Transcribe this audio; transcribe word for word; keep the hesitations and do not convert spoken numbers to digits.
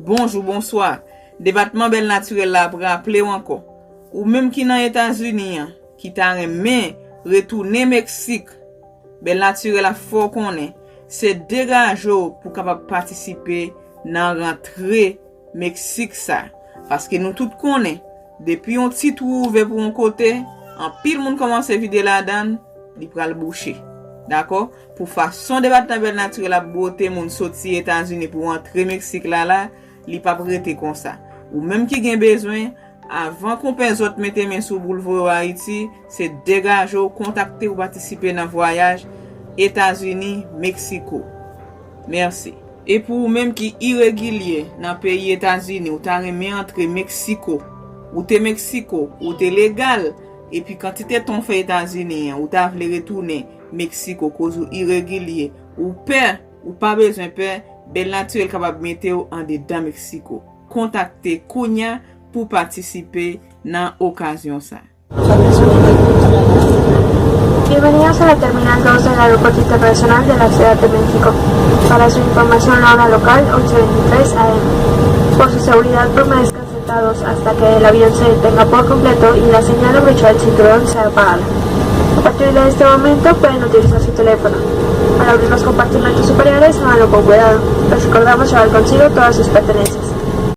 Bonjou, bonswa. Depatman Bèl Natirèl la ap raple w ankò. Ou menm ki nan Etazini an, ki ta renmen retounen Meksik, Bèl Natirèl ap fè w konnen, se degaje w pou w kapab patisipe nan rantre Meksik sa. Paske nou tout konnen, depi yon ti twou ouvè pou yon kote, anpil moun kòmanse vide ladan l, li pral bouche. Dakò? Pou fason depatman Bèl Natirèl ap bwote moun soti Etazini pou antre Meksik la la, li p ap rete konsa. Ou menm ki gen bezwen, avan konpè zòt mete men sou w pou l voye w Ayiti, se degaje w, kontakte w, patisipe nan vwayaj Etazini, Meksiko. Mèsi. E pou ou menm ki iregilye nan peyi Etazini, ou ta renmen antre Meksiko, ou te Meksiko, ou te legal, epi kantite tan w fè Etazini an, ou ta vle retounen Meksiko koz ou iregilye, ou pè, ou pa bezwen pè, Bèl Natirèl kapab mete w andedan Meksiko. Kontakte kounya pou patisipe nan okazyon sa. Bienvenidos a la Terminal dos del Aeropuerto Internacional de la Ciudad de México. Para su información, la hora local, once veintitrés A M. Por su seguridad, permanezcan sentados hasta que el avión se detenga por completo y la señal o brichar del cinturón sea apagada. A partir de este momento, pueden utilizar su teléfono. Al abrir los compartimentos superiores, háganlo con cuidado. Les recordamos llevar consigo todas sus pertenencias.